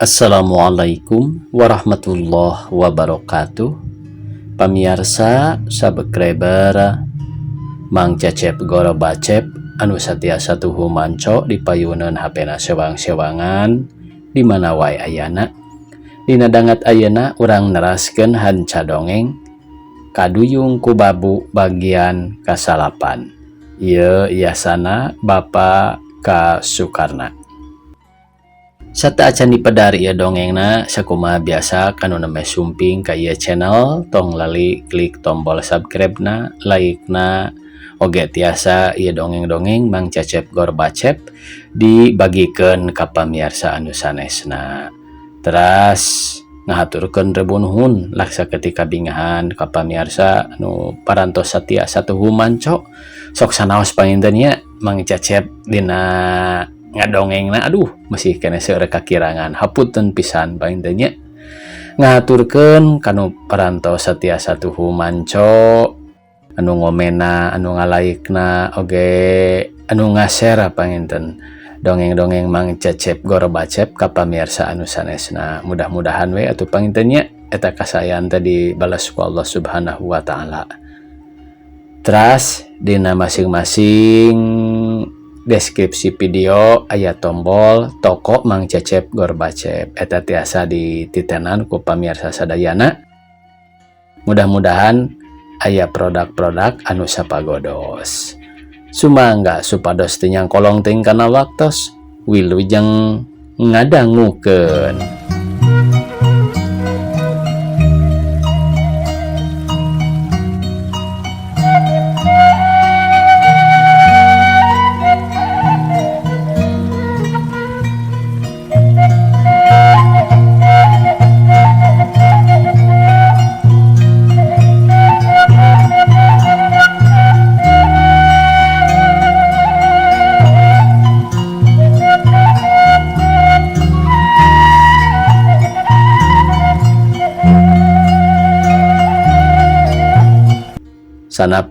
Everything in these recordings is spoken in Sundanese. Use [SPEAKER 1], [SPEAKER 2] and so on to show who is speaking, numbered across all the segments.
[SPEAKER 1] Assalamualaikum warahmatullahi wabarakatuh. Pamiarsa subscriber Mang Cecep Goro Bacep anu satiasa tuhu manco di payuneun HP na sewang-sewangan di mana wae ayana. Dina dangat ayeuna urang neraskeun hanca dongeng Kaduyung ku Babu bagian kasalapan. Ieu iasana Bapak K. Sukarna. Sateuacan dipedar ieu dongengna, sakumaha biasa kanu nembe sumping ka ieu channel, tong lali klik tombol subscribe na, like na, oge tiasa ieu dongeng-dongeng Mang Cecep Gorbacep dibagikeun ka pamiarsa anu sanesna. Teras ngahaturkeun rebu nuhun laksa ketika bingahan ka pamiarsa anu parantos satia satuhu manco. Sok sanaos panginten nya Mang Cecep dina ngadongengna, aduh, masih keneh seueur kakirangan, hapunten pisan panginten nya. Ngahaturkeun kanu parantos satia satuhu manco, anu ngomena, anu ngalaikna, oge anu ngashare panginten dongeng-dongeng Mang Cecep Gorbacep ka pamirsa anu sanesna. Mudah-mudahan we atuh panginten nya eta kasayan teh dibales ku Allah Subhanahu wa taala. Teras dina masing-masing deskripsi video aya tombol toko Mang Cecep Gorbacep, eta tiasa dititenan ku pamirsa sadayana. Mudah-mudahan aya produk-produk anu sapagodos. Sumangga supados teu nyangkolong teuing kana waktos. Wilujeng ngadangukeun. Sanap,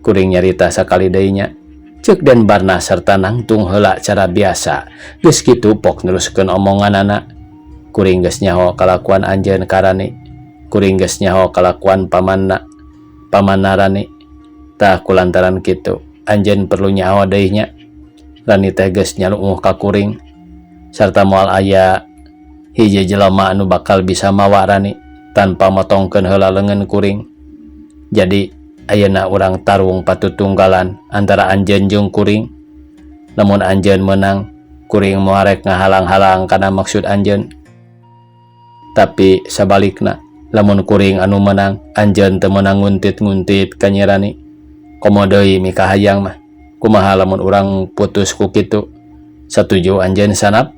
[SPEAKER 1] kuring nyarita sakali deui nya, cek Den Barna serta nangtung heula cara biasa. Geus kitu pok neruskeun omonganana. Kuring geus nyaho kalakuan anjeun ka Rani. Kuring geus nyaho kalakuan pamanna, pamanna Rani. Tah, kulantaran kitu anjeun perlu nyaho deui nya, Rani teh geus nyaluuh ka kuring sarta moal aya hiji jelema anu bakal bisa mawa Rani tanpa motongkeun heula leungeun kuring. Jadi ayeuna urang tarung patutunggalan antara anjeun jeung kuring. Lamun anjeun menang, kuring moal rek ngahalang-halang kana maksud anjeun. Tapi sabalikna, lamun kuring anu menang, anjeun teu meunang nguntit-nguntit ka Nyi Rani. Komo deui mikahayang mah. Kumaha lamun urang putus ku kitu? Satuju anjeun, Sanap?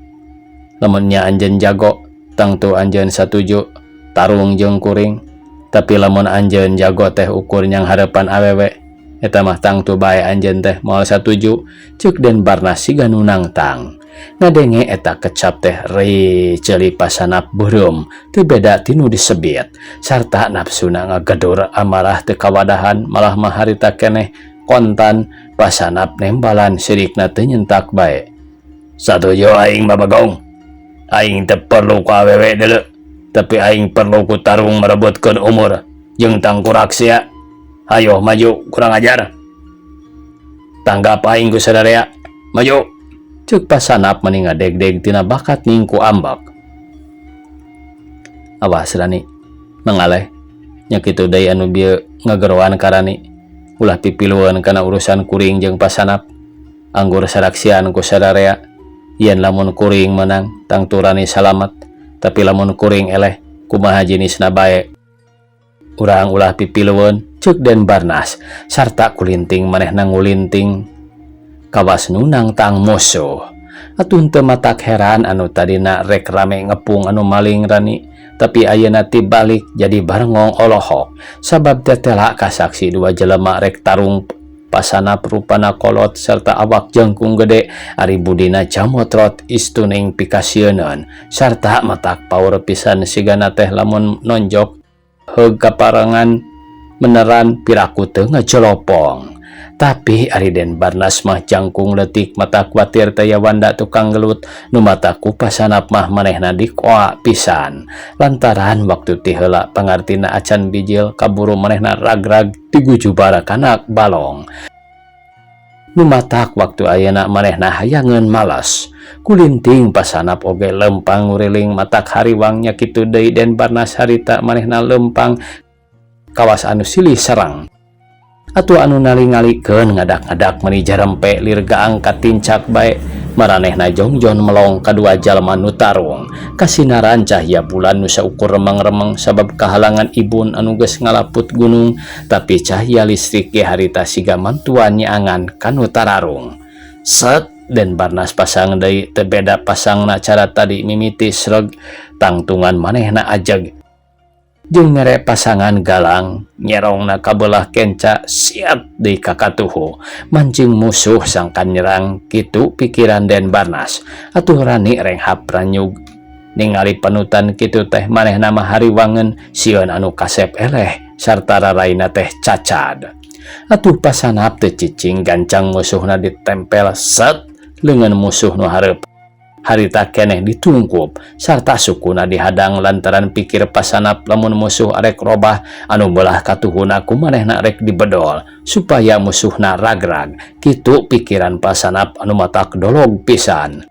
[SPEAKER 1] Lamun nya anjeun jago, tangtu anjeun satuju tarung jeung kuring. Tapi lamun anjeun jago teh ukur nyang hareupan awewe, eta mah tangtu bae anjeun teh moal satuju, cek Den Barna siga nu nangtang. Ngadenge eta kecap teh rei ceuli Pasanap beureum teu beda tinu disebit sarta nafsuna ngagedur, amarah teu kawadahan. Malah mah harita keneh kontan Pasanap nembalan sirikna teu nyentak bae. Satuju aing mah, Bagong. Aing teu perlu ku awewe deuleu, tapi aing perlu ku tarung merebutkeun umur jeung tangkurak sia. Hayo maju, kurang ajar. Tanggap aing ku sadarea. Maju, cek Pasanap meni ngadegdeg tina bakat ningku ambak. Awas Rani, mengaleh nya kitu deui anu bieu ngageroan ka Rani. Ulah pipilueun kana urusan kuring jeung Pasanap. Anggur saraksian ku sadarea yen lamun kuring menang, tangtu Rani salamet. Tapi lamun kuring eleh, kumaha jenisna bae, urang ulah pipilueun, cek Den Barnas sarta kulinting manehna ngulinting kawas nu nangtang musuh. Atuh teu matak heran anu tadina rek rame ngepung anu maling Rani, tapi ayeuna tibalik jadi barengong olohok sabab tetela kasaksi dua jelema rek tarung. Pasanap rupana kolot serta awak jengkung gede, ari budina camotrot istuning pikasieuneun sarta matak power pisan. Sigana teh lamun nonjok heug kaparangan meneran, piraku teu ngajelopong. Tapi ari Den Barnas mah jangkung leutik matak kuatir taya wanda tukang gelut nu matak ku Pasanap mah manehna dikoa pisan. Lantaran waktu ti heula pangartina acan bijil kaburu manehna ragrag digujubara kana balong. Nu matak waktu ayeuna manehna hayangeun males. Kulinting Pasanap oge lempang nguriling matak hariwang nya kitu deui Den Barnas harita manehna lempang kawas anu silih serang. Atuh anu nalingalikeun ngadak-ngadak meuni jarempe lir gaang katincak bae maranehna jongjon melong kadua jalma nu tarung. Kasinaran cahya bulan nu saukur remeng-remeng sabab kahalangan ibun anu geus ngalaput gunung tapi cahya listrik ge harita siga mantuan nyaangan kanu tararung. Set Den Barnas pasang deui teu beda pasangna cara tadi mimiti sreg tangtungan manehna ajeg. Jeung mere pasangan galang nyerongna kabelah kenca siap deui kakatuhu mancing musuh sangkan nyerang kitu pikiran Den Barnas. Atuh Rani renghap ranyug ningali panutan kitu teh manehna mah hariwangeun sieun anu kasep eleh sarta raraina teh cacad. Atuh Pasanap teu cicing gancang musuhna ditempel set leungeun musuh nu hareup harita keneh ditungkup sarta sukuna dihadang lantaran pikir Pasanap lamun musuh arek robah anu belah katuhuna ku manehna rek dibedol supaya musuhna ragrag kitu pikiran Pasanap anu matak dolog pisan.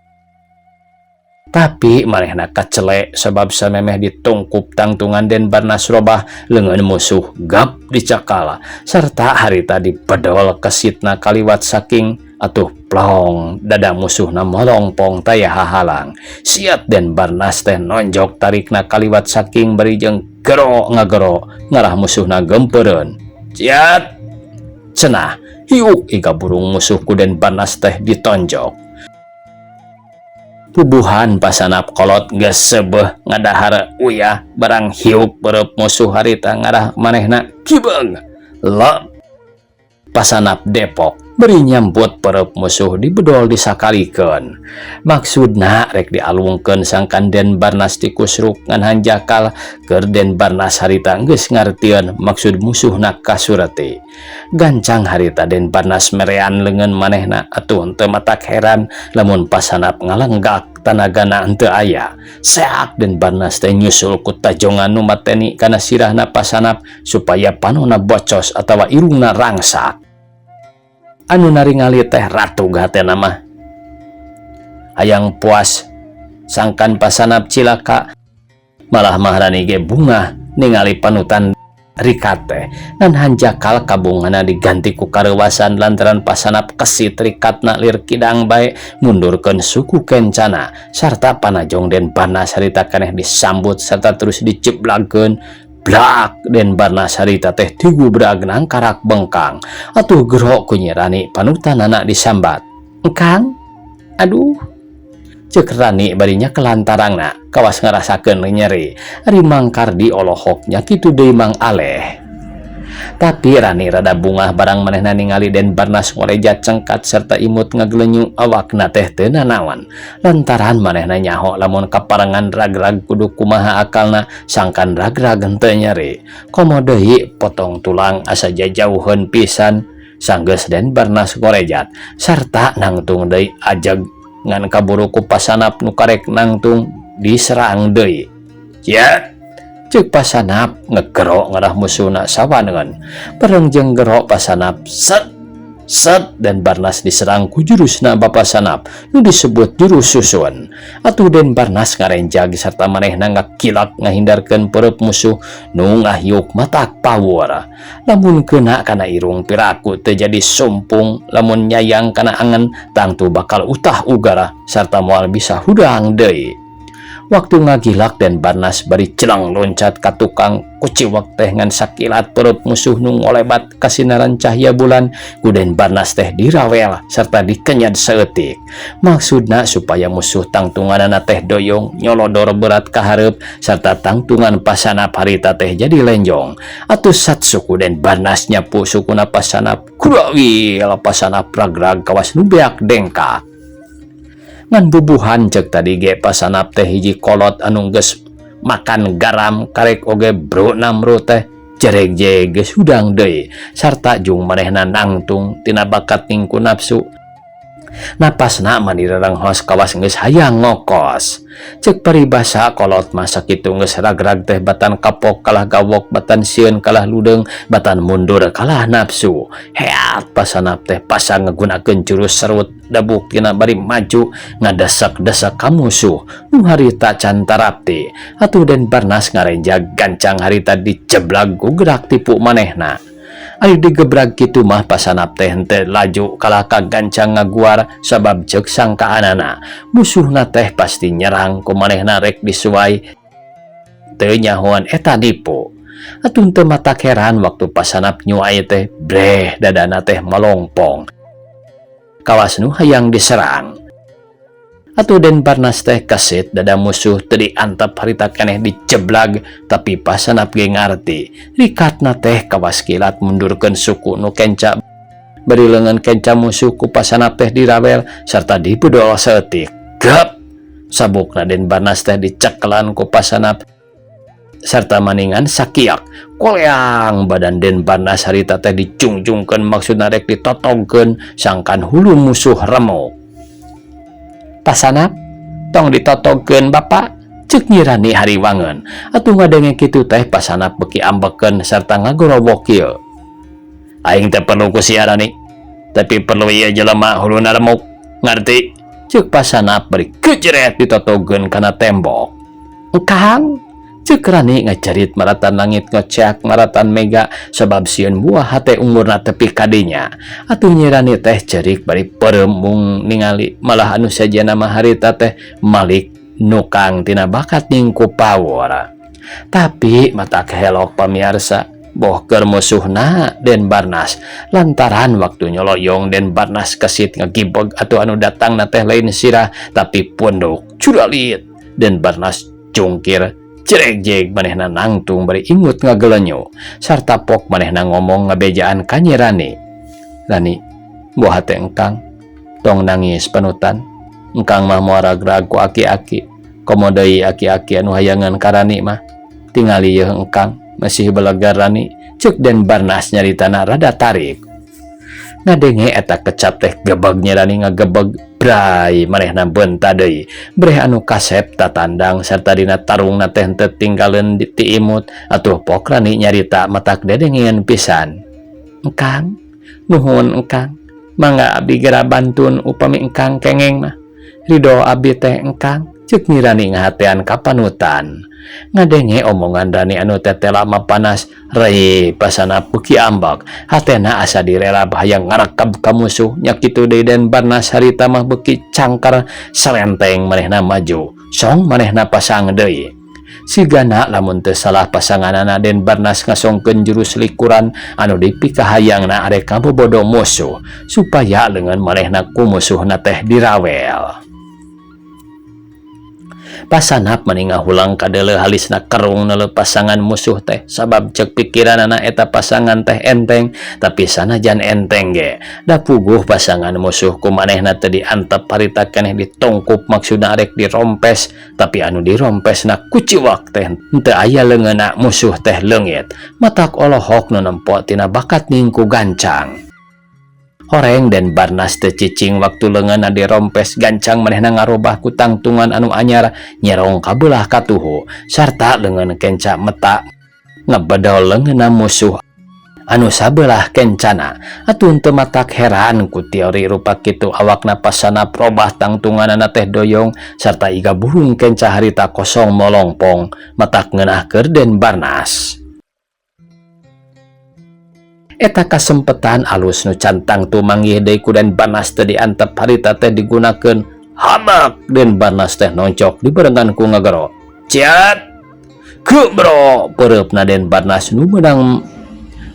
[SPEAKER 1] Tapi manehna kacele sebab samemeh ditungkup tangtungan Den Barnas robah leungeun musuh gap dicakala sarta harita dibedol kesitna kaliwat saking atuh plong dada musuhna molongpong taya hahalang. Siat Den Barnas teh nonjok tarikna kaliwat saking bari jeung gero ngagero ngarah musuhna gempeureun. Ciat cenah hiuk iga burung musuh ku Den Barnas teh ditonjok. Bubuhan Pasanap kolot geus seubeuh ngadahar uyah barang hiuk beureub musuh harita ngarah manehna kibeg. Lep Pasanap depok beri nyambut perep musuh dibedol disakalikeun. Maksudna rek dialungkeun sangkan Den Barnas tikusruk ngan hanjakal keur Den Barnas harita geus ngartieun maksud musuhna kasureti. Gancang harita Den Barnas merean leungeun manehna atuh henteu matak heran lamun Pasanap ngalenggak tanagana henteu aya. Seak Den Barnas teh nyusul ku tajongan nu mateni kana sirahna Pasanap supaya panona bocos atawa irungna rangsak. Anu naringali teh ratug hatena mah. Hayang puas sangkan Pasanap cilaka malah Maharani ge bungah ningali panutan rikat teh ngan hanjakal kabungana diganti ku kareuwasan lantaran Pasanap kesit rikatna lir kidang bae mundurkeun suku kencana sarta panajong Den Barnas harita keneh disambut serta terus dijeblagkeun. Blak Den Barnas harita teh tigubrag nangkarak bengkang atuh gero ku Nyi Rani panutanana disambat. Engkang aduh ceuk Rani barinya kelantarangna kawas ngarasakeun nyeri. Ari Mang Kardi olohok nya kitu deui Mang Aleh. Tapi Rani rada bungah barang manehna ningali Den Barnas ngorejat cengkat serta imut ngaglenyu awakna teh teu nanaon. Lantaran manehna nyaho lamun kaparengan ragrag kudu kumaha akalna sangkan ragrag henteu nyeri. Komo deui potong tulang asa jajauheun pisan sanggeus Den Barnas ngorejat sarta nangtung deui ajeg ngan kaburu ku Pasanap nu karek nangtung diserang deui. Ciat ceuk Pasanap ngegero ngarah musuhna sawaneun. Bareng jeung gero Pasanap set set Den Barnas diserang ku jurusna Bapa Sanap nu disebut jurus susun. Atuh Den Barnas ngarenjag sarta manehna ngakilak ngahindarkeun perep musuh nu ngahiuk matak pawur. Lamun kena kana irung piraku teu jadi sumpung, lamun nyayang kana angen tangtu bakal utah ugara sarta moal bisa hudang deui. Waktu ngagilak Den Barnas bari celang loncat ka tukang kuciwak teh ngan sakilat perut musuh nu ngolebat kasinaran cahya bulan ku Den Barnas teh dirawel serta dikenyad saeutik. Maksudna supaya musuh tangtunganana teh doyong nyolodor berat kahareup serta tangtungan Pasanap harita teh jadi lenjong. Atuh sat suku Den Barnas nyapu sukuna Pasanap kurawil Pasanap ragrag kawas nu beak dengkak. Ngan bubuhan cek tadi ge Pasanap teh hiji kolot anu geus makan garam karek oge bro namru teh. Jeregjeg geus hudang deui sarta jung manehna nangtung tina bakat ningku nafsu. Napasna mani rerenghos kawas geus hayang ngokos. Cek paribasa kolot mah sakitu geus ragrag teh batan kapok kalah gawok, batan sieun kalah ludeung, batan mundur kalah nafsu. Heat pasanap teh pasang ngagunakeun jurus serut da buktina bari maju ngadesak-desak ka musuh nu harita can tarapti. Atuh Den Barnas ngarenjag gancang harita dijeblag ku gerak tipu manehna. Ari digebrag kitu mah pasanap teh henteu laju kalah ka gancang ngaguar sabab ceuk sangkaanana musuhna teh pasti nyerang ku manehna rek disuai teu nyahoan eta nipu. Atuh teu matak heran waktu pasanap nyuai teh breh dadana teh malongpong kawas nu hayang diserang. Atuh Den Barnas teh kesit dada musuh teu diantep harita keneh dijeblag, tapi pasanap ge ngarti rikatna teh kawas kilat mundurkeun suku nu kenca bari leungeun kenca musuh ku pasanap teh dirawel serta dibedol saeutik. Gep sabukna Den Barnas teh dicekelan ku pasanap serta maningan sakiak koleang badan Den Barnas harita teh dicungjungkeun maksudna rek ditotogkeun sangkan hulu musuh remuk. Pasanap tong ditotogkeun Bapak, cek Nyi Rani hariwangeun. Atuh ngadenge kitu teh pasanap beuki ambekeun sarta ngagorowok kieu, "Aing teh perlu ku sia Rani, tapi perlu ieu jelema huluna remuk, ngarti?" Cek pasanap bari kejeret ditotogkeun kana tembok. "Engkang," cek Rani ngacarit maratan langit ngoceak maratan mega sebab sieun buah hate umurna tepi kadinya. Atuh Nyi Rani teh cerik bari peureum mung ningali malah anu sajana mah harita teh malik nukang tina bakat ningku power. Tapi mata kehelok pamiarsa boh keur musuhna Den Barnas lantaran waktu nyoloyong Den Barnas kesit ngegibeg atau anu datang na teh lain sirah tapi punduk curalit. Den Barnas jungkir jeregjeg manehna nangtung bari ingut ngagelenyu sarta pok manehna ngomong ngabejaan ka Nyi Rani. "Rani, buah hate engkang, tong nangis panutan. Engkang mah moal ragrag ku aki-aki, komo deui aki-aki anu hayangan ka Rani mah. Tingali yeuh engkang masih belegar, Rani," cek Den Barnas nyaritana rada tarik. Ngadenge eta kecap teh gebeg Nyi Rani ngagebeg bray manehna beunta deui breh anu kasep tatandang serta dina tarungna teh henteu tinggaleun di ti imut. Atuh pok Rani nyarita matak dedengean pisan. "Engkang, nuhun engkang, mangga abdi gera bantun upami engkang kengeng mah. Ridho abdi teh engkang," cek Nyi Rani ngahatean ka panutan. Ngadenge omongan Rani anu tetela panas rei pasana beuki ambek hatena asa direlab hayang ngarekeb ka musuh. Nya kitu deui Den Barnas harita mah beuki cangkar salenteng manehna maju song manehna pasang deui. Sigana lamun teu salah pasanganana Den Barnas ngasongkeun jurus likuran anu dipikahayangna arek ngabobodo musuh supaya leungeun manehna ku musuhna teh dirawel. Pasanap mani ngahulang kadeuleu halisna kerung neuleu pasangan musuh teh sabab cek pikiranana eta pasangan teh enteng, tapi sanajan enteng ge da puguh pasangan musuh ku manehna teu diantep harita keneh ditongkup maksudna arek dirompes, tapi anu dirompesna kuciwak teh henteu aya leungeunna musuh teh leungit. Matak olohok nu nempo tina bakat ningku gancang. Horeng Den Barnas teu cicing waktu leungeunna dirompes gancang manehna ngarobah ku tangtungan anu anyar nyerong kabelah katuhu sarta leungeun kenca meta ngebedol leungeunna musuh anu sabelah kencana. Atuh teu matak heran ku teori rupa kitu awakna pasana robah tangtunganana teh doyong sarta iga burung kenca harita kosong molongpong matak ngeunah keur Den Barnas. Eta kasempetan alus nu can tangtu manggih deui ku Den Barnas teu diantep harita teh digunakeun. Hamak Den Barnas teh noncok dibarengan ku ngagero ciat ke bro peureupna. Den Barnas nu meunang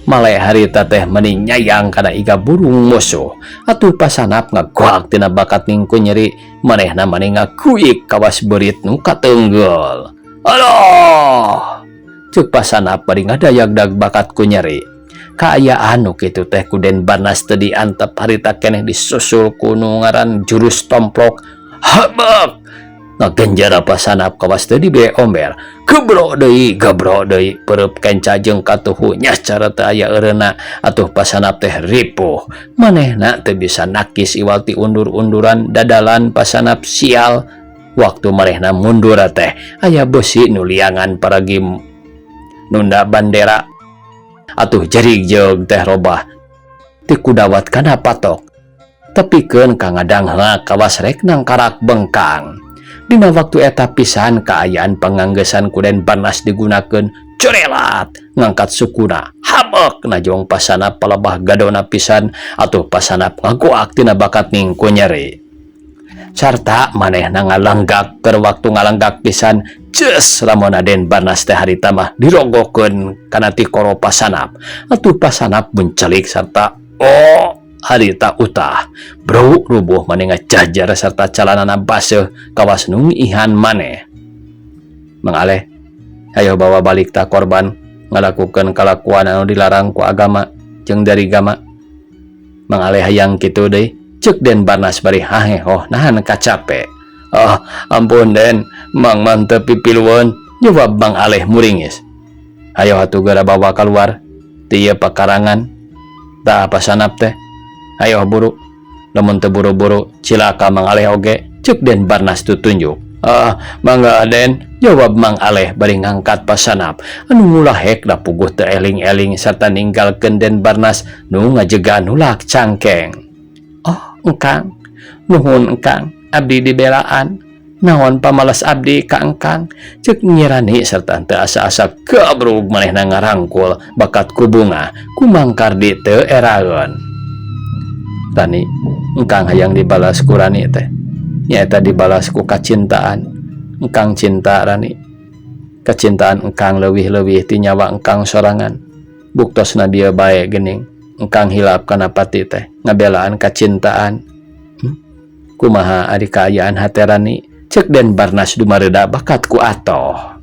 [SPEAKER 1] male harita teh meni nyayang kana iga burung musuh. Atuh pasanap ngagoak tina bakat ningku nyeri manehna mani ngakuik kawas beurit nu katenggel. "Aduh," cek pasanap bari ngadayagdag bakat ku nyeri. Kaayaan nu kitu teh ku Den Barnas teu diantep harita keneh disusul ku nu ngaran jurus tomplok. Habak Ngagenjara pasanap kawas teu dibere omber. Gebro deui, gebro deui, peureub kenca jeung katuhu nyas cara teu aya eureuna atuh pasanap teh ripuh. Manehna teu bisa nakis iwal ti undur-unduran dadalan pasanap sial. Waktu manehna mundur teh aya beusi nu liangan paragi nunda bandera. Atuh jerig jeug teh robah ti kudawat kana patok. Tepikeun ka ngadangheak kawas rek nangkarak bengkang. Dina waktu eta pisan kaayaan panganggesan ku Den Barnas digunakeun corelat ngangkat sukuna habek najong pasanap palebah gadona pisan atuh pasanap ngagoak tina bakat ning ku nyeri. Sarta manehna ngalenggak keur waktu ngalenggak pisan ces ramona Den Barnas teh harita mah dirogokeun kana tikoro pasanap atuh pasanap buncelik sarta oh harita utah bro rubuh maneh ngajajar sarta calanana baseuh kawas nungihan maneh. Mang Aleh, ayo bawa balik ta korban ngalakukeun kalakuan anu dilarang ku agama jeung dari gama. Mang Aleh hayang kitu deui, cek Den Barnas bari hahehoh nahan kacape. Oh, ampun Den, Mang mah teu pipilueun, jawab Mang Aleh muringis. Ayo atuh geura bawa keluar ti ieu pakarangan. Tah pasanap teh. Ayo buru. Lamun teu buru-buru cilaka Mang Aleh oge, cek Den Barnas tutunjuk. Ah, mangga Den, jawab Mang Aleh bari ngangkat pasanap anu ngulahek da puguh teu eling-eling sarta ninggalkeun Den Barnas nu ngajega nulak cangkeng. Oh, engkang, nuhun engkang, abdi dibelaan. Naon pamales abdi ka engkang, cek Nyi Rani serta teu asa-asa gabrug manehna ngarangkul bakat ku bunga ku Mang Kardi teu eraeun. Rani, engkang hayang dibalas ku Rani teh. Nyaeta dibalas ku kacintaan. Engkang cinta Rani. Kacintaan engkang leuwih-leuwih ti nyawa engkang sorangan. Buktosna bieu bae geuning. Engkang hilap kana pati teh ngabelaan kacintaan. Kumaha ari kaayaan hate Rani? Cek Den Barnas dumareuda bakat ku atoh.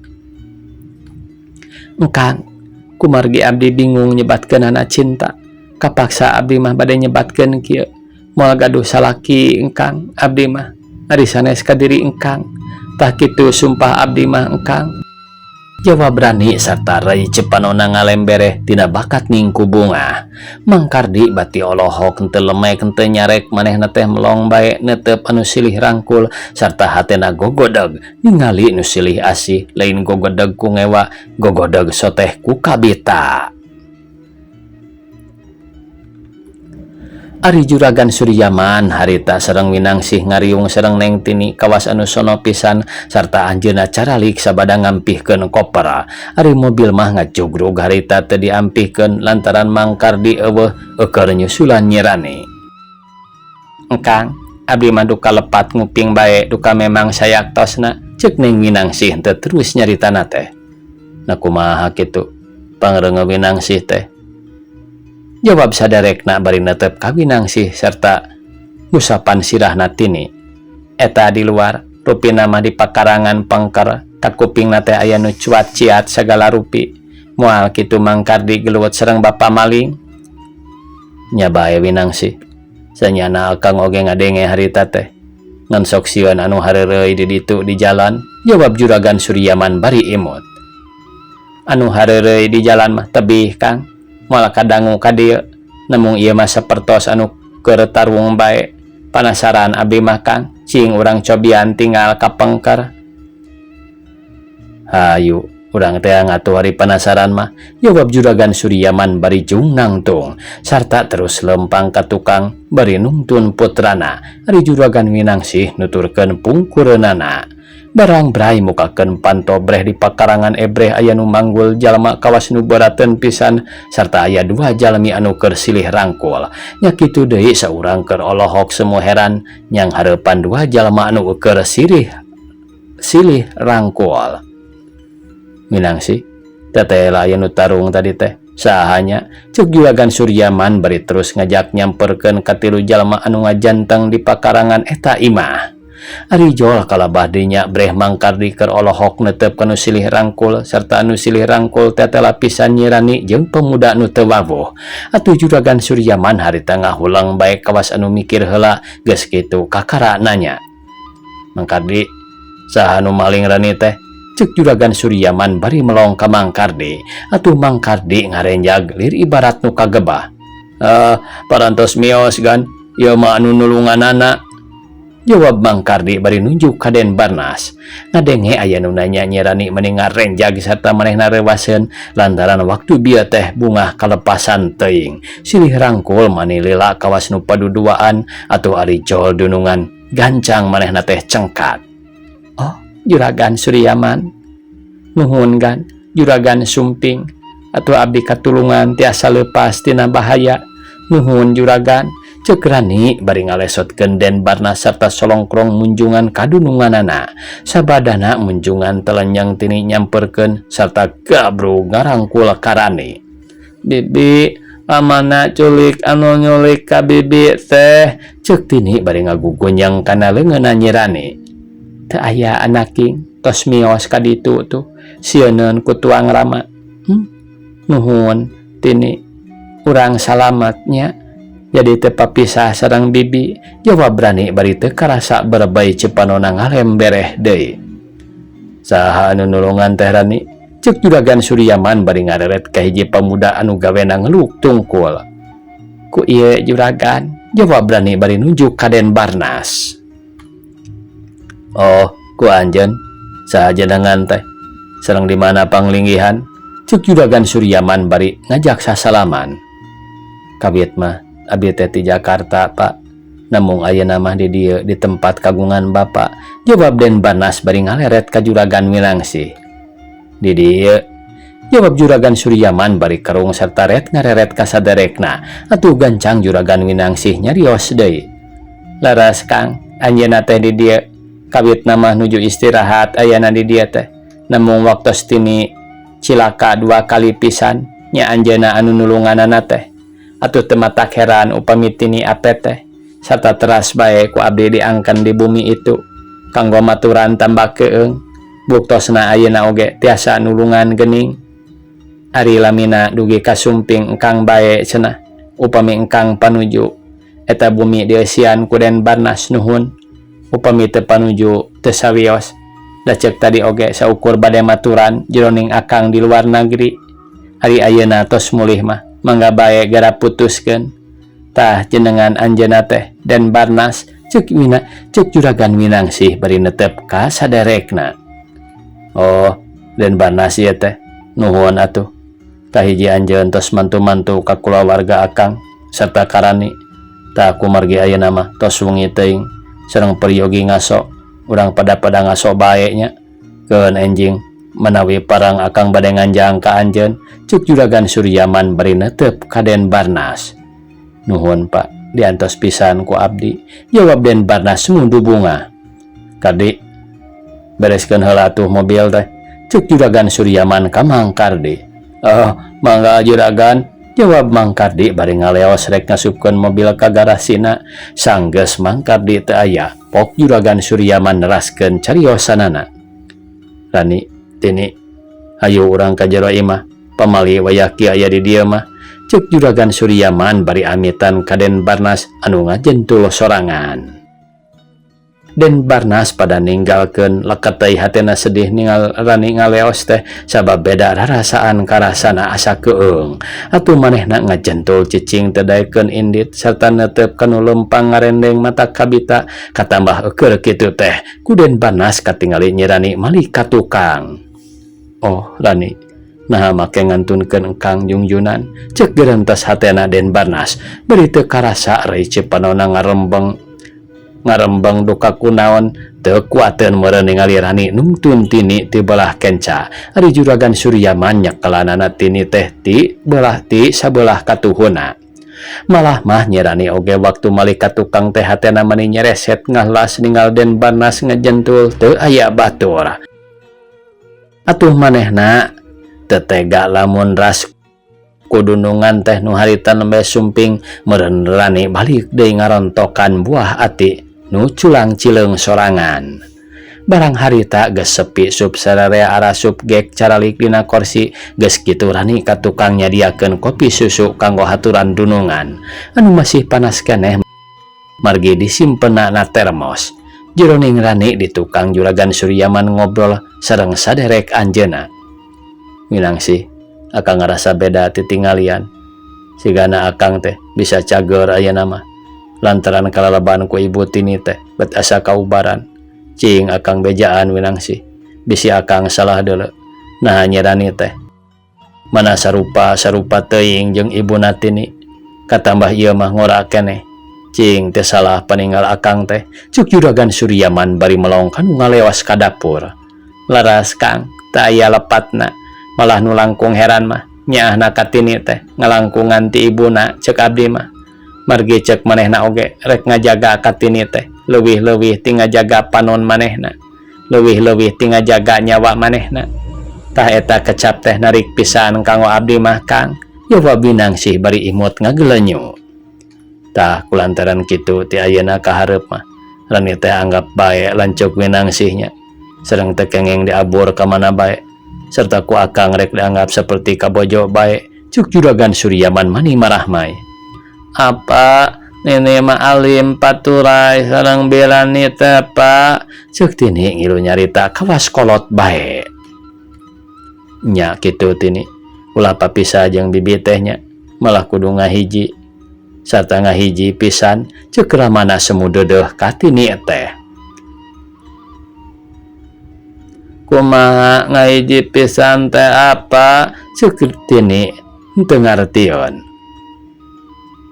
[SPEAKER 1] Engkang, kumargi abdi bingung nyebatkeunana cinta. Kapaksa abdi mah bade nyebatkeun kieu. Moal gaduh salaki engkang, abdi mah ari sanes ka diri engkang. Tah kitu sumpah abdi mah engkang. Jawab Rani sarta rai cepanona ngalembereh tina bakat ning ku bunga. Mang Kardi bati olohok henteu lemek henteu nyarek manehna teh melong bae neuteup anu silih rangkul sarta hatena gogodeg ningali nu silih asih lain gogodeg ku ngewa gogodeg soteh ku kabita. Ari Juragan Suryaman harita sareng Winangsih ngariung sareng Neng Tini kawas anu sono pisan sarta anjeunna caralik sabada ngampihkeun koper. Ari mobil mah ngajugrug harita teu diampihkeun lantaran Mang Kardi eueuh eueur nyusulan Nyi Rani. Engkang, abdi mah duka lepat nguping bae duka memang sayaktosna, ceuk Neng Winangsih teu terus nyaritana teh. Na kumaha kitu pangreungeun Winangsih teh? Jawab sadarekna bari netep ka Winangsih serta ngusapan sirahna Tini. Eta di luar, rupina mah di pakarangan pengker, kakupingna teh aya nu cuat ciat sagala rupi. Moal kitu Mang Kardi geluwet sareng bapa maling. Nya bae Winangsih. Sanyana akang oge ngadenge harita teh. Ngan sok sieun anu hareureuy di ditu di jalan, jawab Juragan Suryaman bari imut. Anu hareureuy di jalan mah tebih Kang. Moal kadangu ka dieu, namung ieu mah sapertos anu keur tarung bae. Panasaran abdi mah Kang, cing urang cobian tinggal ka pengker. Hayu, urang teh ngatuh ari panasaran mah, jawab Juragan Suryaman bari jung nangtung sarta terus lempang ka tukang bari nungtun putrana. Ari Juragan Winangsih nuturkeun pungkureunana. Barang brai mukakeun panto breh di pakarangan ebreh aya nu manggul jalma kawas nu berateun pisan sarta aya dua jalmi anu keur silih rangkul. Nya kitu deui saurang keur olohok semu heran nyang hareupan dua jalma anu keur silih rangkul. Winangsih, teteh aya nu tarung tadi teh. Sahanya ceuk Juragan Suryaman bari terus ngajak nyamperkeun ka tilu jalma anu ngajanteng di pakarangan eta imah. Ari jol kalabah dinya breh Mang Kardi keur olohok netep ka nu silih rangkul serta anu silih rangkul teh lapisan Nyi Rani jeung pemuda nu teu wawuh. Atuh Juragan Suryaman harita ngahulang bae kawas anu mikir heula geus kitu kakara nanya. Mang Kardi, Saha nu maling Rani teh? Cek Juragan Suryaman bari melong ka Mang Kardi. Atuh Mang Kardi ngarenjag lir ibarat nu kagebah. "Eh, parantos mios gan, ieu mah anu nulunganana," jawab Mang Kardi bari nunjuk ka Den Barnas. Ngadenge aya nu nanya, Nyi Rani meni ngarenjag sarta manehna reuwaseun lantaran waktu bieu teh bungah kalepasan teuing. Silih rangkul mani lila kawas nu paduduaan atuh ari jol dunungan gancang manehna teh cengkak. "Oh, Juragan Suryaman, nuhun gan, Juragan Sumping. Atuh abdi katulungan tiasa leupas tina bahaya. Nuhun, Juragan," cek Rani bari ngalesotkeun Den Barnas serta solongkrong munjungan kadununganana. Sabadana munjungan telenyeng Tini nyamperkeun serta gabrug ngarangkul ka Rani. "Bibi, amana culik anu nyulik ka bibi teh?" cek Tini bari ngagugunyang kana leungeunna Nyi Rani. "Teu aya, anaking, tos mios ka ditu tuh, sieuneun ku tuang rama." Nuhun, Tini, urang salamet nya, jadi teu papisah sareng bibi," jawab Rani bari teu karasa berebay cepanona ngalembereh deui. "Saha anu nulungan teh, Rani?" cek Juragan Suryaman bari ngareret ka hiji pamuda anu gawena ngeluk tungkul. "Ku ieu, Juragan," jawab Rani bari nunjuk ka Den Barnas. "Oh, ku anjeun. Saha jenengan teh? Sareng di mana panglinggihan?" cek Juragan Suryaman bari ngajak sasalaman. "Kawit mah abi teh ti Jakarta, Pak. Namung ayeuna mah di dieu di tempat kagungan Bapak," jawab Den Barnas bari ngaleret ka Juragan Winangsih. "Di dieu," jawab Juragan Suryaman bari kerung serta ret ngareret ka saderekna. Atuh gancang Juragan Winangsih nyarios deui. "Laras, Kang, anjeunna teh di dieu. Kawitna mah nuju istirahat ayana di dieu teh. Namung waktos Tini cilaka dua kali pisan nya anjeunna anu nulunganana teh. Atuh teu matak heran upami Tini apet teh. Sarta teras bae ku abdi diangken di bumi itu kanggo maturan tambah keung. Buktosna ayeuna oge tiasa nulungan geuning. Ari lamina dugi ka Sumping engkang bae cenah. Upami engkang panuju eta bumi dieusian ku Den Barnas, nuhun. Upami teu panuju teu sawios. Da cek tadi oge saukur bade maturan jeroning akang di luar negeri. Ari ayeuna tos mulih mah mangga bae gera putuskeun. Tah, jenengan anjeunna teh Den Barnas," cek Wina, cek Juragan Winangsih bari netep ka saderekna. "Oh, Den Barnas ieu teh. Nuhun atuh. Kahiji anjeun tos mantu-mantu ka kulawarga akang serta ka Rani. Tah, kumargi ayeuna mah tos wengi teuing sareng peryogi ngaso. Urang pada-pada ngaso bae nya. Keun enjing menawi parang akang bade nganjang ka anjeun," cek Juragan Suryaman bari netep ka Den Barnas. "Nuhun, Pak, diantos pisan ku abdi," jawab Den Barnas mundu bunga. "Kardi, bereskeun heula atuh mobil teh," cek Juragan Suryaman ka Mang Kardi. "Oh, mangga, Juragan," jawab Mang Kardi bari ngaleos rek ngasupkeun mobil ka garasina. Sanggeus Mang Kardi teu aya, pok Juragan Suryaman neraskeun cariosanana. "Rani, Tini, hayu urang ka jero imah, pamali wayah kieu aya di dieu mah," cek Juragan Suryaman bari amitan ka Den Barnas anu ngajentul sorangan. Den Barnas pada ninggalkeun leket hatena sedih ningal Rani ngaleos teh sabab beda rarasaan karasana asa keung. Atuh manehna ngajentul cicing teu daekeun indit serta netep kanu lempang ngarendeng mata kabita. Katambah eukeur kitu teh ku Den Barnas katingali Nyi Rani malik ka tukang. "Oh, Rani, naha make ngantunkeun engkang jungjunan?" cek gerentas hatena Den Barnas bari teu karasa rei panona ngarembeng ngarembeng duka kunaon. Teu kuateun meureun ningali Rani nungtun Tini ti belah kenca. Ari Juragan Suryaman nyekelanana Tini teh ti belah ti sabelah katuhuna. Malah mah Nyi Rani oge waktu malik ka tukang teh hatena mani nyereset ngahlas ninggal Den Barnas ngejentul teu aya batur. Atuh manehna teu tega lamun ras kudunungan teh nu harita nembe sumping, meureun Rani balik deui ngarontokan buah ati nu culang cileung sorangan. Barang harita geus sepi sup sararea arasup gek caralik dina korsi. Geus kitu Rani ka tukang nyadiakeun kopi susu kanggo haturan dunungan anu masih panas keneh margi disimpenna na termos. Jeroning Rani di tukang Juragan Suryaman ngobrol sareng saderek anjeunna. Minangsih, akang ngarasa beda titinggalian. Sigana akang teh bisa cager ayeuna mah. Lantaran kalalaban ku ibu Tini teh bet asa kaubaran. Cing akang bejaan Winangsih, bisi akang salah deuleu. Naha Nyi Rani teh mana sarupa sarupa teuing jeung ibuna Tini. Katambah ieu mah ngora keneh. Cing teu salah paninggal akang teh, cuk Juragan Suryaman bari melong kanu ngalewas ka dapur. Leres Kang, teu aya lepatna. Malah nu langkung heran mah, nyaahna ka Tini teh ngalangkungan ti ibuna cek abdi mah. Margi cek manehna oge rek ngajaga ka Tini teh leuwih-leuwih ti ngajaga panon manehna, leuwih-leuwih ti ngajaga nyawa manehna. Tah eta kecap teh narik pisan kanggo abdi mah Kang, jawab Winangsih bari imut ngagelenyu. Tah kulantaran kitu ti ayeuna ka hareup mah Rani teh anggap bae lanceuk Winangsih nya sareng teu kenging diabur ka mana bae serta ku akang rek dianggap saperti kabojo bae cuk Juragan Suryaman mani marahmai. Apa nini mah alim paturai sareng Birani teh Pak, cuk Tini ngilu nyarita kawas kolot bae. Nya kitu Tini, ulah papisah jeung bibi teh nya, malah kudu ngahiji sarta ngahiji pisan cek ramana semu deudeuh ka Tini teh. Kumaha ngahiji pisan teh apa, cek Tini henteu ngartieun.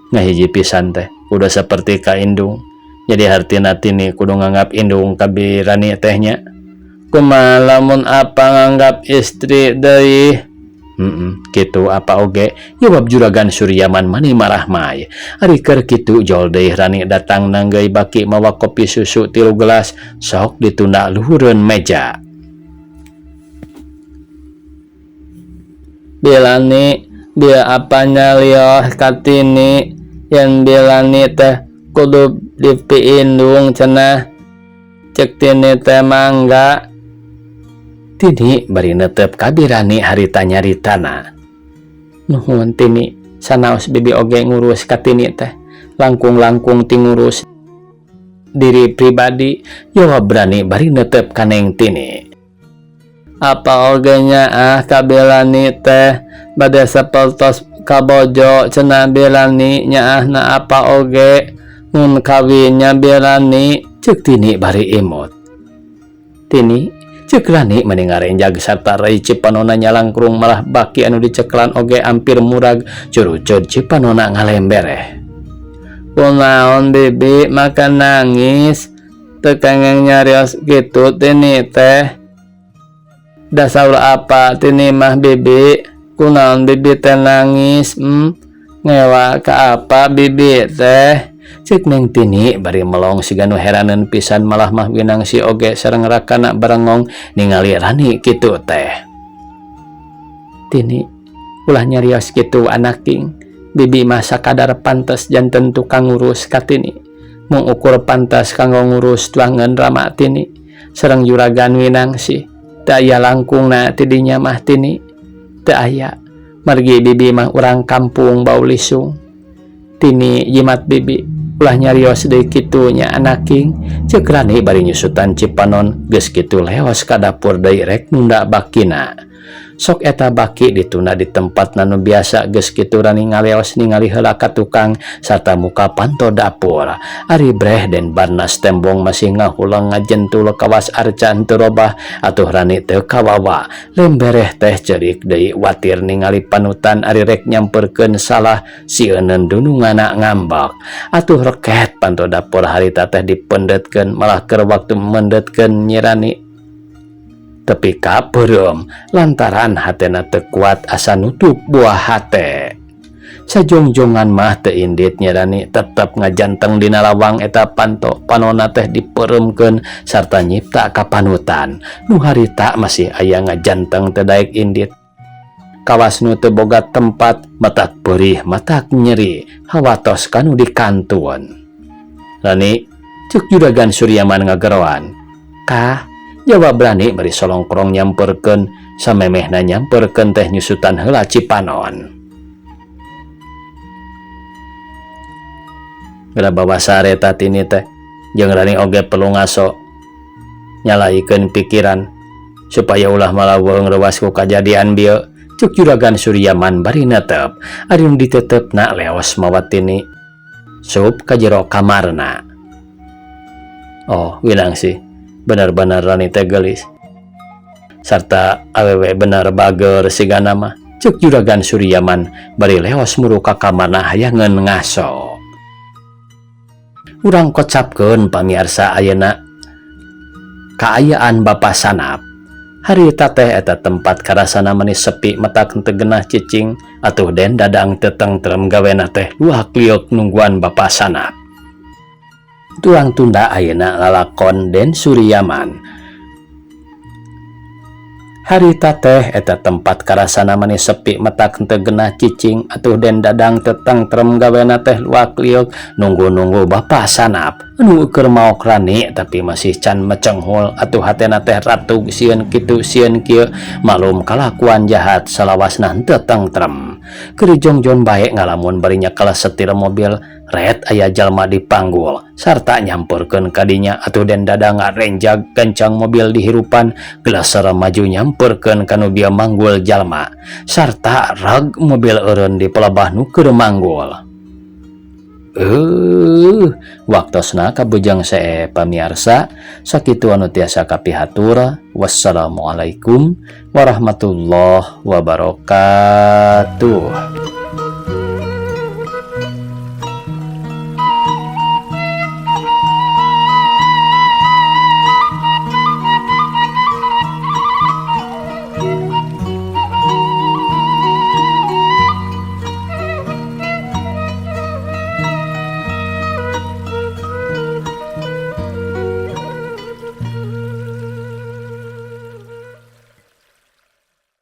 [SPEAKER 1] Ngahiji pisan teh kudu saperti ka indung, jadi hartina Tini kudu nganggap indung ka Birani teh nya. Kumaha lamun apa nganggap istri deui? Kitu apa oge, jawab Juragan Suryaman mani marahmai. Ari keur kitu jol deui Rani datang nanggeuy baki mawa kopi susu 3 gelas, sok ditunda luhureun meja. Bilani dia apanya lioh katini yen Bilani teh kudu dipiindung cenah, cek Tini teh mangga. Tini bari netep ka Birani harita nyaritana. Nuhun Tini, sanaos bibi oge ngurus ka Tini teh, langkung-langkung ti ngurus diri pribadi, jawab Rani bari netep ka Neng Tini. Apa oge nyaah ka Bilani teh bade sapertos kabojo cenah Bilani nyaahna apa oge mun kawinnya Bilani, cek Tini bari imut. Tini cek Rani meni ngarenjag sarta rai cipanona nyalangkrung malah baki anu diceklan oge ampir murag curucud cipanona ngalembereh. Kunaon bibi makan nangis teu kengeng nyarios kitu Tini teh. Dasaur apa Tini mah bibi, kunaon bibi teh nangis, ngewa ka apa bibi teh, cek Neng Tini bari melong siga nu heraneun pisan malah mah Winangsih oge sareng rakana barengong ningali Rani kitu teh. Tini ulah nyarios kitu anaking, bibi mah sakadar pantes janten tukang ngurus ka Tini, mung ukur pantas kanggo ngurus tuangan rama Tini sareng Juragan Winangsih. Teu aya langkungna ti dinya mah Tini, teu aya margi bibi mah urang kampung bau lisung. Tini jimat bibi ulah nyarios deui kitu nya anaking, ceuk Rani bari nyusutan cipanon geus kitu leos ka dapur deui rek nunda bakina. Sok eta baki ditunda di tempat nu biasa geus kitu Rani ngaleos ningali heula ka tukang sarta muka panto dapur. Ari breh den Barnas tembong masih ngahulang ngajentul kawas arca henteu robah atuh Rani teu kawawa. Lembereh teh ceurik deui watir ningali panutan ari rek nyamperkeun salah sieuneun dunungana ngambek. Atuh reket panto dapur harita teh dipendetkeun malah keur waktu mendetkeun Nyi Rani tepi ka peureum lantaran hatena teu kuat asa nutup buah hate. Sajongjongan mah teu indit Nyi Rani tetep ngajanteng dina lawang eta panto panona teh dipereumkeun sarta nyipta kapanutan. Nu harita masih aya ngajanteng teu daek indit. Kawas nu teu boga tempat matak perih matak nyeri hawatos kanu dikantun. Rani cek Juragan Suryaman ngageroan. Kah jawab Rani bari solongkrong nyamperkeun samemehna nyamperkeun teh nyusutan heula cipanon. Geura bawa sare ta Tini teh Jeung Rani oge perlu ngaso nyalaikeun pikiran supaya ulah malaweng rewas ku kajadian bieu, cek Juragan Suryaman bari netep. Ari nu ditetepna leos mawa Tini sup ka jero kamarna. Oh, Winangsih, bener-bener Rani teh geulis sarta awewe bener bager sigana mah, cek Juragan Suryaman bari leos muru ka kamarna hayangeun ngaso. Urang kocapkeun, pamiarsa, ayeuna kaayaan Bapak Sanap. Harita teh eta tempat karasana meni sepi, matak teu genah cicing. Atuh Den Dadang teu tengtrem, gawena teh luak liuk nungguan Bapak Sanap. Urang tunda ayeuna lalakon Den Suryaman. Harita teh eta tempat karasana meni sepi, matak teu genah cicing. Atuh Den Dadang teu tengtrem, gawena teh luak liuk nunggu-nunggu Bapak Sanap anu keur maok Rani tapi masih can mecenghul. Atuh hatena teh ratug, sieun kitu sieun kieu, maklum kalakuan jahat salawasna henteu tengtrem. Keur jongjon bae ngalamun bari nyekel setir mobil, ret aya jalma dipanggul sarta nyamperkeun kadinya. Atuh Den Dadang ngarenjag kencang mobil dihirupan, gelasar maju nyamperkeun kanu bieu manggul jalma sarta rag mobil eureun di pelebah nu keur manggul. Waktosna kabujang see, pamiarsa. Sakitu anu tiasa kapihatur. Wassalamualaikum warahmatullahi wabarakatuh.